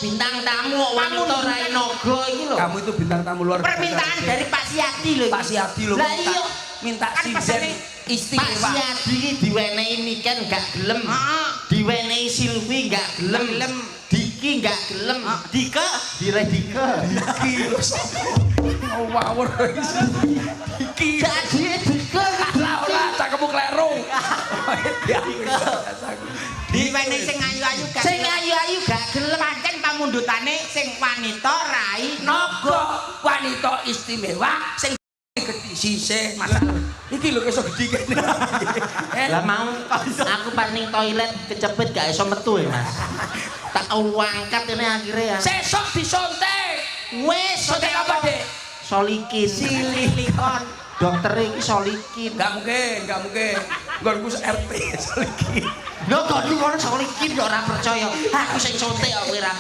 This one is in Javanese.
Bintang tamu kok wanita rai naga iki lho. Kamu itu bintang tamu luar biasa. Permintaan dari Pak Siadi lho. Pak Siadi lho. Lah iya. Minta Kan sinden pesene Pak istimewa. Siadi iki diwenehi Niken gak gelem. Heeh. Diwenehi Silvi gak gelem. Gelem. Diki gak gelem. Dike. Dire Dike. Diki lho sapa? Ngawur. Diki. Jadi Dike. Lah ora, cakepmu kleru. Diwenehi sing ayu-ayu gak. Sing ayu-ayu gak gelem. Pancen pamundhutane sing wanita rai Naga wanita istimewa sing gedhi sisih masalah. Iki lho iso gedhi kene. Eh, Lah mau aku pas ning toilet kecepet gak iso metu ya, Mas. Tak angkat ini akhirnya ya. Sesuk disuntik. Wes, Suntik apa, Dik? Solikin. Silikon. Dokter iki Solikin. Enggak mungkin, enggak mungkin. Nggonku RT Solikin. Lho kok lu kono Solikin kok ora percaya. Aku sing suntik kok kowe ora